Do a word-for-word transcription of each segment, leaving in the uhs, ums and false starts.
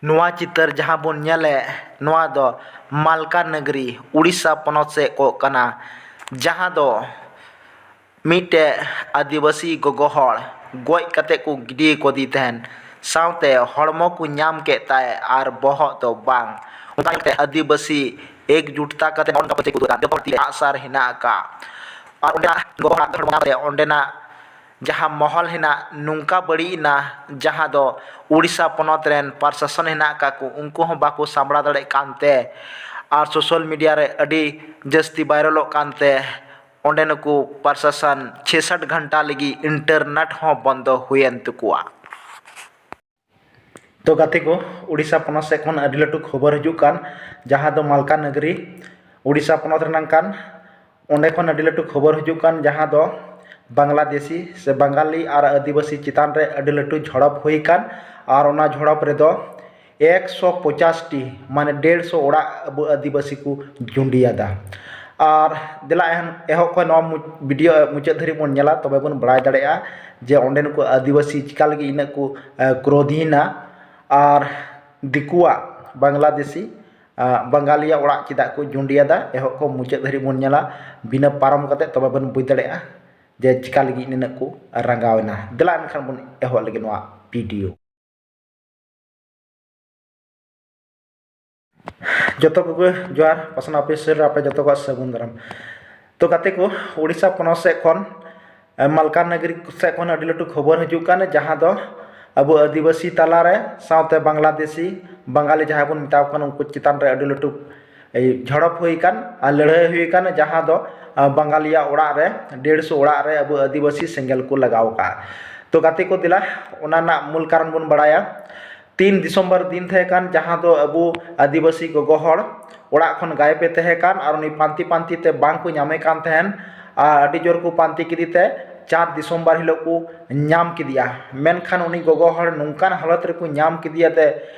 ᱱᱚᱣᱟ ᱪᱤᱛᱟᱹᱨ ᱡᱟᱦᱟᱸ ᱵᱚᱱ ᱧᱮᱞᱮᱫ, ᱱᱚᱣᱟ ᱫᱚ ᱢᱟᱞᱠᱟᱱᱜᱤᱨᱤ, ᱩᱲᱤᱥᱥᱟ ᱯᱚᱱᱚᱛ ᱥᱮᱫ ᱠᱚᱜ ᱠᱟᱱᱟ, ᱡᱟᱦᱟᱸ ᱫᱚ ᱢᱤᱫᱴᱮᱡ ᱟᱹᱫᱤᱵᱟᱹᱥᱤ ᱜᱚᱜᱚ ᱦᱚᱲ ᱜᱚᱡ ᱠᱟᱛᱮ ᱠᱚ ᱜᱤᱰᱤ ᱠᱟᱫᱮ ᱛᱟᱦᱮᱱ, ᱥᱟᱶᱛᱮ ᱦᱚᱲᱢᱚ ᱠᱚ ᱧᱟᱢ ᱠᱮᱫ ᱛᱟᱭ ᱟᱨ ᱵᱚᱦᱚᱜ ᱫᱚ ᱵᱟᱝ᱾ ᱚᱱᱠᱟ ᱠᱟᱛᱮ ᱟᱹᱫᱤᱵᱟᱹᱥᱤ ᱮᱠᱡᱩᱴᱛᱟ ᱠᱟᱛᱮ ᱱᱚᱜᱼᱚ ᱱᱚᱝᱠᱟ ᱠᱚ ᱪᱮᱫ ᱠᱚ ᱟᱜᱼᱥᱟᱨ ᱦᱮᱱᱟᱜ ᱟᱠᱟᱫ᱾ ᱟᱨ ᱚᱸᱰᱮᱱᱟᱜ ᱜᱚᱜᱚ ᱦᱚᱲᱟᱜ ᱦᱚᱲᱢᱚ ᱧᱟᱢ ᱠᱟᱛᱮ ᱚᱸᱰᱮᱱᱟᱜ ᱡᱟᱦᱟᱸ ᱢᱚᱦᱚᱞ ᱦᱮᱱᱟᱜ, ᱱᱚᱝᱠᱟ ᱵᱟᱹᱲᱤᱡ ᱮᱱᱟ, ᱡᱟᱦᱟᱸ ᱫᱚ ᱩᱲᱤᱥᱥᱟ ᱯᱚᱱᱚᱛ ᱨᱮᱱ ᱯᱨᱚᱥᱟᱥᱚᱱ ᱦᱮᱱᱟᱜ ᱟᱠᱟᱫ ᱠᱚ, ᱩᱱᱠᱩ ᱦᱚᱸ ᱵᱟᱠᱚ ᱥᱟᱢᱵᱲᱟᱣ ᱫᱟᱲᱮᱭᱟᱜ ᱠᱟᱱᱛᱮ ᱟᱨ social media ᱨᱮ ᱟᱹᱰᱤ ᱡᱟᱹᱥᱛᱤ viralᱚᱜ ᱠᱟᱱᱛᱮ ᱚᱸᱰᱮ ᱱᱩᱠᱩ ᱯᱨᱚᱥᱟᱥᱚᱱ ᱪᱷᱮᱥᱚᱴ ᱜᱷᱚᱱᱴᱟ ᱞᱟᱹᱜᱤᱫ internet ᱦᱚᱸ ᱵᱚᱱᱫᱚ ᱦᱩᱭᱮᱱ ᱛᱟᱠᱚᱣᱟ᱾ ᱛᱚ ᱜᱟᱛᱮ ᱠᱚ, ᱩᱲᱤᱥᱥᱟ ᱯᱚᱱᱚᱛ ᱥᱮᱫ ᱠᱷᱚᱱ ᱟᱹᱰᱤ ᱞᱟᱹᱴᱩ ᱠᱷᱚᱵᱚᱨ ᱦᱤᱡᱩᱜ ᱠᱟᱱ, ᱡᱟᱦᱟᱸ ᱫᱚ ᱢᱟᱞᱠᱟᱱᱜᱤᱨᱤ, ᱩᱲᱤᱥᱥᱟ ᱯᱚᱱᱚᱛ ᱨᱮᱱᱟᱜ ᱠᱟᱱ, ᱚᱸᱰᱮ ᱠᱷᱚᱱ ᱟᱹᱰᱤ ᱞᱟᱹᱴᱩ ᱠᱷᱚᱵᱚᱨ ᱦᱤᱡᱩᱜ ᱠᱟᱱ, ᱡᱟᱦᱟᱸ ᱫᱚ ᱵᱟᱝᱞᱟᱫᱮᱥᱤ ᱥᱮ ᱵᱟᱝᱜᱟᱞᱤ ᱟᱨ ᱟᱹᱫᱤᱵᱟᱹᱥᱤ ᱪᱮᱛᱟᱱ ᱨᱮ ᱟᱹᱰᱤ ᱞᱟᱹᱴᱩ ᱡᱷᱚᱲᱚᱯ ᱦᱩᱭ ᱠᱟᱱ᱾ ᱟᱨ ᱚᱱᱟ ᱡᱷᱚᱲᱚᱯ ᱨᱮᱫᱚ ᱮᱠᱥᱚ ᱯᱚᱪᱟᱥ ᱴᱤ, ᱢᱟᱱᱮ ᱰᱮᱲᱥᱚ ᱚᱲᱟᱜ ᱟᱵᱚ ᱟᱹᱫᱤᱵᱟᱹᱥᱤ ᱠᱚ ᱡᱩᱸᱰᱤᱭᱟᱫᱟ᱾ ᱟᱨ ᱫᱮᱞᱟ ᱮᱦᱚᱵ ᱠᱷᱚᱱ ᱱᱚᱣᱟ video ᱢᱩᱪᱟᱹᱫ ᱫᱷᱟᱹᱨᱤᱡ ᱵᱚᱱ ᱧᱮᱞᱟ, ᱛᱚᱵᱮ ᱵᱚᱱ ᱵᱟᱲᱟᱭ ᱫᱟᱲᱮᱭᱟᱜᱼᱟ ᱡᱮ ᱚᱸᱰᱮᱱ ᱠᱚ ᱟᱹᱫᱤᱵᱟᱹᱥᱤ ᱪᱤᱠᱟ ᱞᱟᱹᱜᱤᱫ ᱤᱱᱟᱹᱜ ᱠᱚ ᱠᱨᱳᱫᱷᱤᱱᱟ ᱟᱨ ᱫᱤᱠᱩᱣᱟᱜ, ᱵᱟᱝᱞᱟᱫᱮᱥᱤ ᱵᱟᱝᱜᱟᱞᱤᱭᱟᱜ ᱚᱲᱟᱜ ᱪᱮᱫᱟᱜ ᱠᱚ ᱡᱩᱸᱰᱤᱭᱟᱫᱟ᱾ ᱮᱦᱚᱵ ᱠᱷᱚᱱ ᱢᱩᱪᱟᱹᱫ ᱫᱷᱟᱹᱨᱤᱡ ᱵᱚᱱ ᱧᱮᱞᱟ, ᱵᱤᱱᱟᱹ ᱯᱟᱨᱚᱢ ᱠᱟᱛᱮ, ᱛᱚᱵᱮ ᱵᱚᱱ ᱵᱩᱡᱽ ᱫᱟᱲᱮᱭᱟᱜᱼᱟ ᱡᱮ ᱪᱤᱠᱟ ᱞᱟᱹᱜᱤᱫ ᱱᱤᱱᱟᱹᱜ ᱠᱚ ᱨᱟᱸᱜᱟᱣ ᱮᱱᱟ᱾ ᱫᱮᱞᱟ ᱮᱱᱠᱷᱟᱱ ᱵᱚᱱ ᱮᱦᱚᱵ ᱞᱟᱹᱜᱤᱫ ᱱᱚᱣᱟ video᱾ ᱡᱚᱛᱚ ᱠᱚᱜᱮ ᱡᱚᱦᱟᱨ, ᱯᱟᱥᱱᱟᱣ ᱚᱯᱷᱤᱥ ᱨᱮ ᱟᱯᱮ ᱡᱚᱛᱚ ᱠᱚᱣᱟᱜ ᱥᱟᱹᱜᱩᱱ ᱫᱟᱨᱟᱢ᱾ ᱛᱚ ᱜᱟᱛᱮ ᱠᱚ, ᱩᱲᱤᱥᱥᱟ ᱯᱚᱱᱚᱛ ᱥᱮᱫ ᱠᱷᱚᱱ, ᱮ, ᱢᱟᱞᱠᱟᱱᱜᱤᱨᱤ ᱥᱮᱫ ᱠᱷᱚᱱ ᱟᱹᱰᱤ ᱞᱟᱹᱴᱩ ᱠᱷᱚᱵᱚᱨ ᱦᱤᱡᱩᱜ ᱠᱟᱱᱟ, ᱡᱟᱦᱟᱸ ᱫᱚ ᱟᱵᱚ ᱟᱹᱫᱤᱵᱟᱹᱥᱤ ᱛᱟᱞᱟᱨᱮ ᱥᱟᱶᱛᱮ ᱵᱟᱝᱞᱟᱫᱮᱥᱤ, ᱵᱟᱝᱜᱟᱞᱤ ᱡᱟᱦᱟᱸᱭ ᱵᱚᱱ ᱢᱮᱛᱟ ᱠᱚ ᱠᱟᱱᱟ, ᱩᱱᱠᱩ ᱪᱮᱛᱟᱱ ᱨᱮ ᱟᱹᱰᱤ ᱞᱟᱹᱴᱩ ᱮᱭ ᱡᱷᱚᱲᱚᱯ ᱦᱩᱭ ᱠᱟᱱ ᱟᱨ ᱞᱟᱹᱲᱦᱟᱹᱭ ᱦᱩᱭ ᱠᱟᱱ, ᱡᱟᱦᱟᱸ ᱫᱚ, ᱟ, ᱵᱟᱝᱜᱟᱞᱤᱭᱟᱜ ᱚᱲᱟᱜ ᱨᱮ, ᱰᱮᱲᱥᱚ ᱚᱲᱟᱜ ᱨᱮ ᱟᱵᱚ ᱟᱹᱫᱤᱵᱟᱹᱥᱤ ᱥᱮᱸᱜᱮᱞ ᱠᱚ ᱞᱟᱜᱟᱣ ᱟᱠᱟᱫᱼᱟ᱾ ᱛᱚ ᱜᱟᱛᱮ ᱠᱚ, ᱫᱮᱞᱟ ᱚᱱᱟ ᱨᱮᱱᱟᱜ ᱢᱩᱞ ᱠᱟᱨᱚᱱ ᱵᱚᱱ ᱵᱟᱲᱟᱭᱟ᱾ ᱛᱤᱱ ᱰᱤᱥᱮᱢᱵᱚᱨ ᱫᱤᱱ ᱛᱟᱦᱮᱸ ᱠᱟᱱ, ᱡᱟᱦᱟᱸ ᱫᱚ ᱟᱵᱚ ᱟᱹᱫᱤᱵᱟᱹᱥᱤ ᱜᱚᱜᱚ ᱦᱚᱲ ᱚᱲᱟᱜ ᱠᱷᱚᱱ ᱜᱟᱭᱮᱵ ᱮ ᱛᱟᱦᱮᱸ ᱠᱟᱱ ᱟᱨ ᱩᱱᱤ ᱯᱟᱱᱛᱮ ᱯᱟᱱᱛᱮ ᱛᱮ ᱵᱟᱝ ᱠᱚ ᱧᱟᱢᱮ ᱠᱟᱱ ᱛᱟᱦᱮᱱ᱾ ᱟᱨ ᱟᱹᱰᱤ ᱡᱳᱨ ᱠᱚ ᱯᱟᱱᱛᱮ ᱠᱮᱫᱮ ᱛᱮ ᱪᱟᱨ ᱰᱤᱥᱮᱢᱵᱚᱨ ᱦᱤᱞᱳᱜ ᱠᱚ ᱧᱟᱢ ᱠᱮᱫᱮᱭᱟ᱾ ᱢᱮᱱᱠᱷᱟᱱ ᱩᱱᱤ ᱜᱚᱜᱚ ᱦᱚᱲ ᱱᱚᱝᱠᱟᱱ ᱦᱟᱞᱚᱛ ᱨᱮᱠᱚ ᱧᱟᱢ ᱠᱮᱫᱮᱭᱟ ᱛᱮ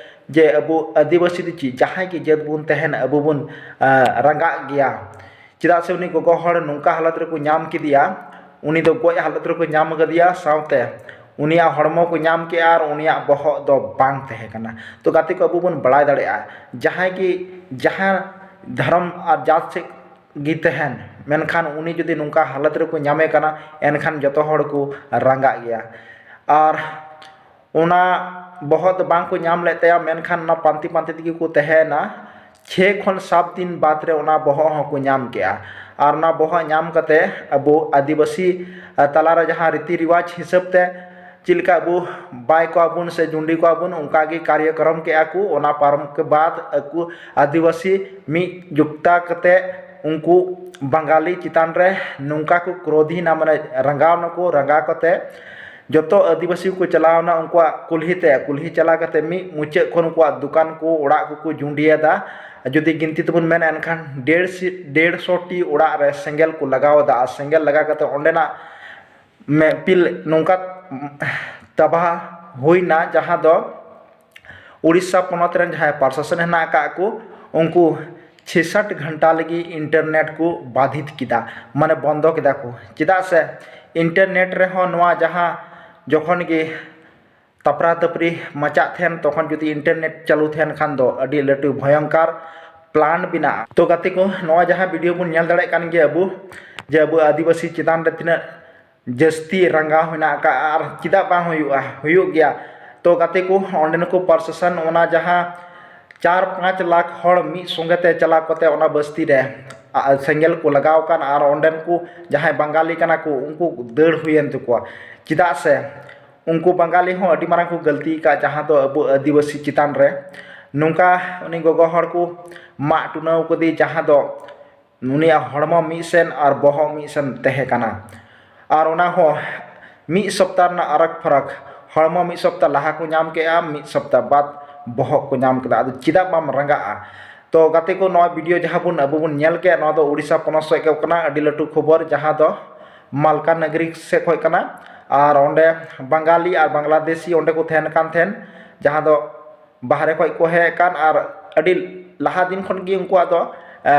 ᱡᱮ ᱟᱵᱚ ᱟᱹᱫᱤᱵᱟᱹᱥᱤ ᱫᱚ ᱪᱮᱫ, ᱡᱟᱦᱟᱸᱭ ᱜᱮ ᱡᱟᱹᱛ ᱵᱚᱱ ᱛᱟᱦᱮᱱ, ᱟᱵᱚ ᱵᱚᱱ, ᱟ, ᱨᱟᱸᱜᱟᱜ ᱜᱮᱭᱟ᱾ ᱪᱮᱫᱟᱜ ᱥᱮ ᱩᱱᱤ ᱜᱚᱜᱚ ᱦᱚᱲ ᱱᱚᱝᱠᱟ ᱦᱟᱞᱚᱛ ᱨᱮᱠᱚ ᱧᱟᱢ ᱠᱮᱫᱮᱭᱟ, ᱩᱱᱤ ᱫᱚ ᱜᱚᱡ ᱦᱟᱞᱚᱛ ᱨᱮᱠᱚ ᱧᱟᱢ ᱠᱟᱫᱮᱭᱟ, ᱥᱟᱶᱛᱮ ᱩᱱᱤᱭᱟᱜ ᱦᱚᱲᱢᱚ ᱠᱚ ᱧᱟᱢ ᱠᱮᱜᱼᱟ ᱟᱨ ᱩᱱᱤᱭᱟᱜ ᱵᱚᱦᱚᱜ ᱫᱚ ᱵᱟᱝ ᱛᱟᱦᱮᱸ ᱠᱟᱱᱟ᱾ ᱛᱚ ᱜᱟᱛᱮ ᱠᱚ, ᱟᱵᱚ ᱵᱚᱱ ᱵᱟᱲᱟᱭ ᱫᱟᱲᱮᱭᱟᱜᱼᱟ, ᱡᱟᱦᱟᱸᱭ ᱜᱮ ᱡᱟᱦᱟᱸ ᱫᱷᱚᱨᱚᱢ ᱟᱨ ᱡᱟᱛ ᱥᱮᱫ ᱜᱮ ᱛᱟᱦᱮᱱ, ᱢᱮᱱᱠᱷᱟᱱ ᱩᱱᱤ ᱡᱩᱫᱤ ᱱᱚᱝᱠᱟ ᱦᱟᱞᱚᱛ ᱨᱮᱠᱚ ᱧᱟᱢᱮ ᱠᱟᱱᱟ, ᱮᱱᱠᱷᱟᱱ ᱡᱚᱛᱚ ᱦᱚᱲ ᱠᱚ ᱨᱟᱸᱜᱟᱜ ᱜᱮᱭᱟ᱾ ᱟᱨ ᱚᱱᱟ ᱵᱚᱦᱚᱜ ᱫᱚ ᱵᱟᱝ ᱠᱚ ᱧᱟᱢ ᱞᱮᱫ ᱛᱟᱭᱟ, ᱢᱮᱱᱠᱷᱟᱱ ᱚᱱᱟ ᱯᱟᱱᱛᱮ ᱯᱟᱱᱛᱮ ᱛᱮᱜᱮ ᱠᱚ ᱛᱟᱦᱮᱸᱭᱮᱱᱟ᱾ ᱪᱷᱮ ᱠᱷᱚᱱ ᱥᱟᱛ ᱫᱤᱱ ᱵᱟᱫᱽ ᱨᱮ ᱚᱱᱟ ᱵᱚᱦᱚᱜ ᱦᱚᱸᱠᱚ ᱧᱟᱢ ᱠᱮᱜᱼᱟ᱾ ᱟᱨ ᱚᱱᱟ ᱵᱚᱦᱚᱜ ᱧᱟᱢ ᱠᱟᱛᱮ ᱟᱵᱚ ᱟᱹᱫᱤᱵᱟᱹᱥᱤ, ᱟ, ᱛᱟᱞᱟᱨᱮ ᱡᱟᱦᱟᱸ ᱨᱤᱛᱤ ᱨᱤᱣᱟᱡᱽ ᱦᱤᱥᱟᱹᱵ ᱛᱮ ᱪᱮᱫ ᱞᱮᱠᱟ ᱟᱵᱚ ᱵᱟᱭ ᱠᱚᱣᱟ ᱵᱚᱱ ᱥᱮ ᱡᱩᱸᱰᱤ ᱠᱚᱣᱟ ᱵᱚᱱ, ᱚᱱᱠᱟ ᱜᱮ ᱠᱟᱨᱭᱚᱠᱨᱚᱢ ᱠᱮᱜᱼᱟ ᱠᱚ᱾ ᱚᱱᱟ ᱯᱟᱨᱚᱢ ᱠᱮ ᱵᱟᱫᱽ ᱟᱠᱚ ᱟᱹᱫᱤᱵᱟᱹᱥᱤ ᱢᱤᱫ ᱡᱩᱠᱛᱟ ᱠᱟᱛᱮ ᱩᱱᱠᱩ ᱵᱟᱝᱜᱟᱞᱤ ᱪᱮᱛᱟᱱ ᱨᱮ ᱱᱚᱝᱠᱟ ᱠᱚ ᱠᱨᱳᱫᱷᱤᱱᱟ, ᱢᱟᱱᱮ ᱨᱟᱸᱜᱟᱣ ᱱᱟᱠᱚ᱾ ᱨᱟᱸᱜᱟᱣ ᱠᱟᱛᱮ ᱡᱚᱛᱚ ᱟᱹᱫᱤᱵᱟᱹᱥᱤ ᱠᱚ ᱪᱟᱞᱟᱣ ᱮᱱᱟ ᱩᱱᱠᱩᱣᱟᱜ ᱠᱩᱞᱦᱤ ᱛᱮ᱾ ᱠᱩᱞᱦᱤ ᱪᱟᱞᱟᱣ ᱠᱟᱛᱮ ᱢᱤᱫ ᱢᱩᱪᱟᱹᱫ ᱠᱷᱚᱱ ᱩᱱᱠᱩᱣᱟᱜ ᱫᱚᱠᱟᱱ ᱠᱚ, ᱚᱲᱟᱜ ᱠᱚᱠᱚ ᱡᱩᱸᱰᱤᱭᱟᱫᱟ᱾ ᱡᱩᱫᱤ ᱜᱤᱱᱛᱤ ᱛᱮᱵᱚᱱ ᱢᱮᱱᱟ, ᱮᱱᱠᱷᱟᱱ ᱰᱮᱲ ᱥᱤ-, ᱰᱮᱲᱥᱚ ᱴᱤ ᱚᱲᱟᱜ ᱨᱮ ᱥᱮᱸᱜᱮᱞ ᱠᱚ ᱞᱟᱜᱟᱣ ᱮᱫᱟ᱾ ᱟᱨ ᱥᱮᱸᱜᱮᱞ ᱞᱟᱜᱟᱣ ᱠᱟᱛᱮ ᱚᱸᱰᱮᱱᱟᱜ ᱢᱮ-, ᱯᱤᱞ ᱱᱚᱝᱠᱟ ᱛᱟᱵᱟᱦ ᱦᱩᱭᱱᱟ, ᱡᱟᱦᱟᱸ ᱫᱚ ᱩᱲᱤᱥᱥᱟ ᱯᱚᱱᱚᱛ ᱨᱮᱱ ᱡᱟᱦᱟᱸᱭ ᱯᱨᱚᱥᱟᱥᱚᱱ ᱦᱮᱱᱟᱜ ᱟᱠᱟᱫ ᱠᱚ, ᱩᱱᱠᱩ ᱪᱷᱮᱥᱟᱴ ᱜᱷᱚᱱᱴᱟ ᱞᱟᱹᱜᱤᱫ internet ᱠᱚ ᱵᱟᱫᱷᱤᱛ ᱠᱮᱫᱟ, ᱢᱟᱱᱮ ᱵᱚᱱᱫᱚ ᱠᱮᱫᱟ ᱠᱚ᱾ ᱪᱮᱫᱟᱜ ᱥᱮ internet ᱨᱮᱦᱚᱸ ᱱᱚᱣᱟ ᱡᱟᱦᱟᱸ ᱡᱚᱠᱷᱚᱱ ᱜᱮ ᱛᱟᱯᱨᱟ ᱛᱟᱯᱨᱤ ᱢᱟᱪᱟᱜ ᱛᱟᱦᱮᱱ, ᱛᱚᱠᱷᱚᱱ ᱡᱩᱫᱤ internet ᱪᱟᱹᱞᱩ ᱛᱟᱦᱮᱱ ᱠᱷᱟᱱ ᱫᱚ ᱟᱹᱰᱤ ᱞᱟᱹᱴᱩ ᱵᱷᱚᱭᱚᱝᱠᱟᱨ plan ᱵᱮᱱᱟᱜᱼᱟ᱾ ᱛᱚ ᱜᱟᱛᱮ ᱠᱚ, ᱱᱚᱣᱟ ᱡᱟᱦᱟᱸ video ᱵᱚᱱ ᱧᱮᱞ ᱫᱟᱲᱮᱭᱟᱜ ᱠᱟᱱ ᱜᱮᱭᱟ ᱟᱵᱚ, ᱡᱮ ᱟᱵᱚ ᱟᱹᱫᱤᱵᱟᱹᱥᱤ ᱪᱮᱛᱟᱱ ᱨᱮ ᱛᱤᱱᱟᱹᱜ ᱡᱟᱹᱥᱛᱤ ᱨᱟᱸᱜᱟᱣ ᱢᱮᱱᱟᱜ ᱟᱠᱟᱫᱼᱟ, ᱟᱨ ᱪᱮᱫᱟᱜ ᱵᱟᱝ ᱦᱩᱭᱩᱜᱼᱟ, ᱦᱩᱭᱩᱜ ᱜᱮᱭᱟ᱾ ᱛᱚ ᱜᱟᱛᱮ ᱠᱚ, ᱚᱸᱰᱮᱱ ᱠᱚ ᱯᱨᱚᱥᱟᱥᱚᱱ ᱚᱱᱟ ᱡᱟᱦᱟᱸ ᱪᱟᱨ ᱯᱟᱸᱪ ᱞᱟᱠᱷ ᱦᱚᱲ ᱢᱤᱫ ᱥᱚᱸᱜᱮ ᱛᱮ ᱪᱟᱞᱟᱣ ᱠᱟᱛᱮ ᱚᱱᱟ ᱵᱟᱥᱛᱤ ᱨᱮ, ᱟ, ᱥᱮᱸᱜᱮᱞ ᱠᱚ ᱞᱟᱜᱟᱣ ᱟᱠᱟᱱ ᱟᱨ ᱚᱸᱰᱮᱱ ᱠᱚ ᱡᱟᱦᱟᱸᱭ ᱵᱟᱝᱜᱟᱞᱤ ᱠᱟᱱᱟ ᱠᱚ, ᱩᱱᱠᱩ ᱫᱟᱹᱲ ᱦᱩᱭᱮᱱ ᱛᱟᱠᱚᱣᱟ᱾ ᱪᱮᱫᱟᱜ ᱥᱮ ᱩᱱᱠᱩ ᱵᱟᱝᱜᱟᱞᱤ ᱦᱚᱸ ᱟᱹᱰᱤ ᱢᱟᱨᱟᱝ ᱠᱚ ᱜᱟᱹᱞᱛᱤ ᱟᱠᱟᱫ, ᱡᱟᱦᱟᱸ ᱫᱚ ᱟᱵᱚ ᱟᱹᱫᱤᱵᱟᱹᱥᱤ ᱪᱮᱛᱟᱱ ᱨᱮ ᱱᱚᱝᱠᱟ ᱩᱱᱤ ᱜᱚᱜᱚ ᱦᱚᱲ ᱠᱚ ᱢᱟᱜ ᱴᱩᱱᱟᱹᱣ ᱠᱟᱫᱮ, ᱡᱟᱦᱟᱸ ᱫᱚ ᱩᱱᱤᱭᱟᱜ ᱦᱚᱲᱢᱚ ᱢᱤᱫ ᱥᱮᱱ ᱟᱨ ᱵᱚᱦᱚᱜ ᱢᱤᱫ ᱥᱮᱱ ᱛᱟᱦᱮᱸ ᱠᱟᱱᱟ᱾ ᱟᱨ ᱚᱱᱟ ᱦᱚᱸ ᱢᱤᱫ ᱥᱚᱯᱛᱟ ᱨᱮᱱᱟᱜ ᱟᱨᱟᱜᱽ ᱯᱷᱟᱨᱟᱠ, ᱦᱚᱲᱢᱚ ᱢᱤᱫ ᱥᱚᱯᱛᱟ ᱞᱟᱦᱟ ᱠᱚ ᱧᱟᱢ ᱠᱮᱜᱼᱟ, ᱢᱤᱫ ᱥᱚᱯᱛᱟ ᱵᱟᱫᱽ ᱵᱚᱦᱚᱜ ᱠᱚ ᱧᱟᱢ ᱠᱮᱫᱟ᱾ ᱟᱫᱚ ᱪᱮᱫᱟᱜ ᱵᱟᱢ ᱨᱟᱸᱜᱟᱜᱼᱟ? ᱛᱚ ᱜᱟᱛᱮ ᱠᱚ, ᱱᱚᱣᱟ video ᱡᱟᱦᱟᱸ ᱵᱚᱱ, ᱟᱵᱚ ᱵᱚᱱ ᱧᱮᱞ ᱠᱮᱫ, ᱱᱚᱣᱟ ᱫᱚ ᱩᱲᱤᱥᱥᱟ ᱯᱚᱱᱚᱛ ᱥᱮᱫ ᱜᱮ ᱠᱟᱱᱟ, ᱟᱹᱰᱤ ᱞᱟᱹᱴᱩ ᱠᱷᱚᱵᱚᱨ, ᱡᱟᱦᱟᱸ ᱫᱚ ᱢᱟᱞᱠᱟᱱᱜᱤᱨᱤ ᱥᱮᱫ ᱠᱷᱚᱱ ᱠᱟᱱᱟ᱾ ᱟᱨ ᱚᱸᱰᱮ ᱵᱟᱝᱜᱟᱞᱤ ᱟᱨ ᱵᱟᱝᱞᱟᱫᱮᱥᱤ ᱚᱸᱰᱮ ᱠᱚ ᱛᱟᱦᱮᱱ ᱠᱟᱱ ᱛᱟᱦᱮᱱ, ᱡᱟᱦᱟᱸ ᱫᱚ ᱵᱟᱦᱨᱮ ᱠᱷᱚᱱ ᱠᱚ ᱦᱮᱡ ᱟᱠᱟᱱ, ᱟᱨ ᱟᱹᱰᱤ ᱞᱟᱦᱟ ᱫᱤᱱ ᱠᱷᱚᱱ ᱜᱮ ᱩᱱᱠᱩᱣᱟᱜ ᱫᱚ, ᱮ,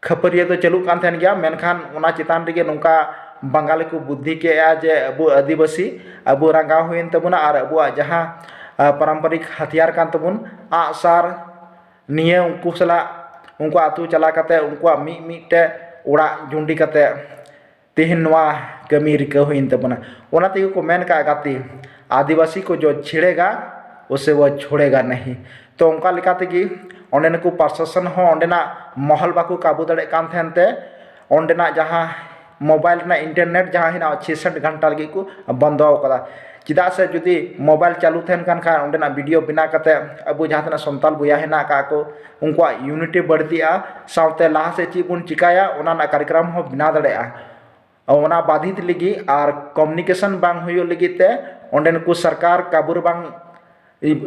ᱠᱷᱟᱹᱯᱟᱹᱨᱤᱭᱟᱹ ᱫᱚ ᱪᱟᱹᱞᱩᱜ ᱠᱟᱱ ᱛᱟᱦᱮᱱ ᱜᱮᱭᱟ, ᱢᱮᱱᱠᱷᱟᱱ ᱚᱱᱟ ᱪᱮᱛᱟᱱ ᱨᱮᱜᱮ ᱱᱚᱝᱠᱟ ᱵᱟᱝᱜᱟᱞᱤ ᱠᱚ ᱵᱩᱫᱽᱫᱷᱤ ᱠᱮᱜᱼᱟ ᱡᱮ ᱟᱵᱚ ᱟᱹᱫᱤᱵᱟᱹᱥᱤ, ᱟᱵᱚ ᱨᱟᱸᱜᱟᱣ ᱦᱩᱭᱮᱱ ᱛᱟᱵᱚᱱᱟ ᱟᱨ ᱟᱵᱚᱣᱟᱜ ᱡᱟᱦᱟᱸ, ᱟ, ᱯᱟᱨᱚᱢᱯᱚᱨᱤᱠ ᱦᱟᱛᱤᱭᱟᱨ ᱠᱟᱱ ᱛᱟᱵᱚᱱ ᱟᱜᱼᱥᱟᱨ, ᱱᱤᱭᱟᱹ ᱩᱱᱠᱩ ᱥᱟᱞᱟᱜ, ᱩᱱᱠᱩ ᱟᱹᱛᱩ ᱪᱟᱞᱟᱣ ᱠᱟᱛᱮ ᱩᱱᱠᱩᱣᱟᱜ ᱢᱤᱫ ᱢᱤᱫ ᱛᱮ ᱚᱲᱟᱜ ᱡᱩᱸᱰᱤ ᱠᱟᱛᱮ ᱛᱮᱦᱮᱧ ᱱᱚᱣᱟ ᱠᱟᱹᱢᱤ ᱨᱤᱠᱟᱹ ᱦᱩᱭᱮᱱ ᱛᱟᱵᱚᱱᱟ᱾ ᱚᱱᱟ ᱛᱮᱜᱮ ᱠᱚ ᱢᱮᱱ ᱠᱟᱜᱼᱟ, ᱜᱟᱛᱮ, ᱟᱹᱫᱤᱵᱟᱹᱥᱤ ᱠᱚ ᱡᱚ ᱪᱷᱤᱲᱮᱜᱟ, ᱩᱥᱮ ᱣᱚ ᱪᱷᱳᱲᱮᱜᱟ ᱱᱟᱦᱤ᱾ ᱛᱚ ᱚᱱᱠᱟ ᱞᱮᱠᱟ ᱛᱮᱜᱮ ᱚᱸᱰᱮᱱ ᱠᱚ ᱯᱨᱚᱥᱟᱥᱚᱱ ᱦᱚᱸ ᱚᱸᱰᱮᱱᱟᱜ ᱢᱚᱦᱚᱞ ᱵᱟᱠᱚ ᱠᱟᱵᱩ ᱫᱟᱲᱮᱭᱟᱜ ᱠᱟᱱ ᱛᱟᱦᱮᱱ ᱛᱮ ᱚᱸᱰᱮᱱᱟᱜ ᱡᱟᱦᱟᱸ ᱢᱳᱵᱟᱭᱤᱞ ᱨᱮᱱᱟᱜ ᱤᱱᱴᱟᱨᱱᱮᱴ ᱡᱟᱦᱟᱸ ᱦᱮᱱᱟᱜᱼᱟ ᱪᱷᱮᱥᱚᱴ ᱜᱷᱚᱱᱴᱟ ᱞᱟᱹᱜᱤᱫ ᱠᱚ ᱵᱚᱱᱫᱚ ᱟᱠᱟᱫᱟ᱾ ᱪᱮᱫᱟᱜ ᱥᱮ ᱡᱩᱫᱤ ᱢᱳᱵᱟᱭᱤᱞ ᱪᱟᱹᱞᱩ ᱛᱟᱦᱮᱱ ᱠᱟᱱ ᱠᱷᱟᱱ ᱚᱸᱰᱮᱱᱟᱜ ᱵᱷᱤᱰᱤᱭᱳ ᱵᱮᱱᱟᱣ ᱠᱟᱛᱮ ᱟᱵᱚ ᱡᱟᱦᱟᱸ ᱛᱤᱱᱟᱹᱜ ᱥᱟᱱᱛᱟᱲ ᱵᱚᱭᱦᱟ ᱦᱮᱱᱟᱜ ᱟᱠᱟᱫ ᱠᱚ ᱩᱱᱠᱩᱣᱟᱜ ᱤᱭᱩᱱᱤᱴᱤ ᱵᱟᱹᱲᱛᱤᱜᱼᱟ, ᱥᱟᱶᱛᱮ ᱞᱟᱦᱟ ᱥᱮᱫ ᱪᱮᱫ ᱵᱚᱱ ᱪᱤᱠᱟᱭᱟ ᱚᱱᱟ ᱨᱮᱱᱟᱜ ᱠᱟᱨᱭᱚᱠᱨᱚᱢ ᱦᱚᱸ ᱵᱮᱱᱟᱣ ᱫᱟᱲᱮᱭᱟᱜᱼᱟ᱾ ᱚᱱᱟ ᱵᱟᱫᱷᱤᱛ ᱞᱟᱹᱜᱤᱫ ᱟᱨ ᱠᱚᱢᱩᱱᱤᱠᱮᱥᱚᱱ ᱵᱟᱝ ᱦᱩᱭᱩᱜ ᱞᱟᱹᱜᱤᱫ ᱛᱮ ᱚᱸᱰᱮᱱ ᱠᱚ ᱥᱚᱨᱠᱟᱨ ᱠᱟᱵᱩ ᱨᱮ ᱵᱟᱝ,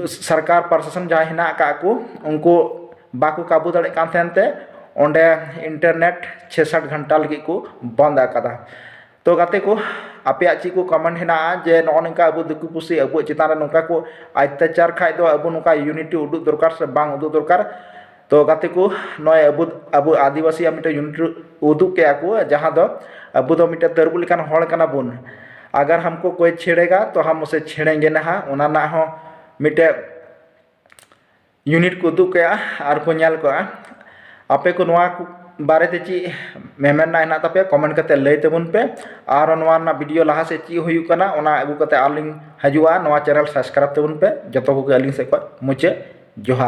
ᱥᱚᱨᱠᱟᱨ ᱯᱨᱚᱥᱟᱥᱚᱱ ᱡᱟᱦᱟᱸᱭ ᱦᱮᱱᱟᱜ ᱟᱠᱟᱫ ᱠᱚ ᱩᱱᱠᱩ ᱵᱟᱠᱚ ᱠᱟᱵᱩ ᱫᱟᱲᱮᱭᱟᱜ ᱠᱟᱱ ᱛᱟᱦᱮᱱ ᱛᱮ ᱚᱸᱰᱮ ᱤᱱᱴᱟᱨᱱᱮᱴ ᱪᱷᱮᱥᱚᱴ ᱜᱷᱚᱱᱴᱟ ᱞᱟᱹᱜᱤᱫ ᱠᱚ ᱵᱚᱱᱫ ᱟᱠᱟᱫᱟ᱾ ᱛᱚ ᱜᱟᱛᱮ ᱠᱚ, ᱟᱯᱮᱭᱟᱜ ᱪᱮᱫ ᱠᱚ ᱠᱚᱢᱮᱱᱴ ᱦᱮᱱᱟᱜᱼᱟ ᱡᱮ ᱱᱚᱜᱼᱚ ᱱᱚᱝᱠᱟ ᱟᱵᱚ ᱫᱤᱠᱩ ᱯᱩᱥᱤ ᱟᱵᱚᱣᱟᱜ ᱪᱮᱛᱟᱱ ᱨᱮ ᱱᱚᱝᱠᱟ ᱠᱚ ᱚᱛᱛᱟᱪᱟᱨ ᱠᱷᱟᱡ ᱫᱚ ᱟᱵᱚ ᱱᱚᱝᱠᱟ ᱤᱭᱩᱱᱤᱴᱤ ᱩᱫᱩᱜ ᱫᱚᱨᱠᱟᱨ ᱥᱮ ᱵᱟᱝ ᱩᱫᱩᱜ ᱫᱚᱨᱠᱟᱨ? ᱛᱚ ᱜᱟᱛᱮ ᱠᱚ, ᱱᱚᱜᱼᱚᱭ ᱟᱵᱚ, ᱟᱵᱚ ᱟᱹᱫᱤᱵᱟᱹᱥᱤᱭᱟᱜ ᱢᱤᱫᱴᱮᱱ ᱤᱭᱩᱱᱤᱴ ᱩᱫᱩᱜ ᱠᱮᱜᱼᱟ ᱠᱚ, ᱡᱟᱦᱟᱸ ᱫᱚ ᱟᱵᱚ ᱫᱚ ᱢᱤᱫᱴᱮᱱ ᱛᱟᱹᱨᱩᱵ ᱞᱮᱠᱟᱱ ᱦᱚᱲ ᱠᱟᱱᱟ ᱵᱚᱱ, ᱟᱜᱟᱨ ᱦᱟᱢᱠᱳ ᱠᱳᱭ ᱪᱷᱮᱲᱮᱜᱟ ᱛᱚ ᱦᱟᱢ ᱩᱥᱮ ᱪᱷᱮᱲᱮᱝᱜᱮ ᱱᱟᱦᱟ, ᱚᱱᱟ ᱨᱮᱱᱟᱜ ᱦᱚᱸ ᱢᱤᱫᱴᱮᱱ ᱤᱭᱩᱱᱤᱴ ᱠᱚ ᱩᱫᱩᱜ ᱠᱮᱜᱼᱟ ᱟᱨ ᱠᱚ ᱧᱮᱞ ᱠᱚᱜᱼᱟ᱾ ᱟᱯᱮ ᱠᱚ ᱱᱚᱣᱟ ᱠᱚ ᱵᱟᱨᱮᱛᱮ ᱪᱮᱫ ᱢᱮᱢᱮᱱ ᱨᱮᱱᱟᱜ ᱦᱮᱱᱟᱜ ᱛᱟᱯᱮᱭᱟ, ᱠᱚᱢᱮᱱᱴ ᱠᱟᱛᱮ ᱞᱟᱹᱭ ᱛᱟᱵᱚᱱ ᱯᱮ᱾ ᱟᱨ ᱱᱚᱣᱟ ᱨᱮᱱᱟᱜ ᱵᱷᱤᱰᱤᱭᱳ ᱞᱟᱦᱟ ᱥᱮᱫ ᱪᱮᱫ ᱦᱩᱭᱩᱜ ᱠᱟᱱᱟ ᱚᱱᱟ ᱟᱹᱜᱩ ᱠᱟᱛᱮ ᱟᱨᱞᱤᱧ ᱦᱤᱡᱩᱜᱼᱟ᱾ ᱱᱚᱣᱟ ᱪᱮᱱᱮᱞ ᱥᱟᱵᱥᱠᱨᱟᱭᱤᱵ ᱛᱟᱵᱚᱱ ᱯᱮ᱾ ᱡᱚᱛᱚ ᱠᱚᱜᱮ ᱟᱹᱞᱤᱧ ᱥᱮᱫ ᱠᱷᱚᱱ ᱢᱩᱪᱟᱹᱫ ᱡᱚᱦᱟᱨ᱾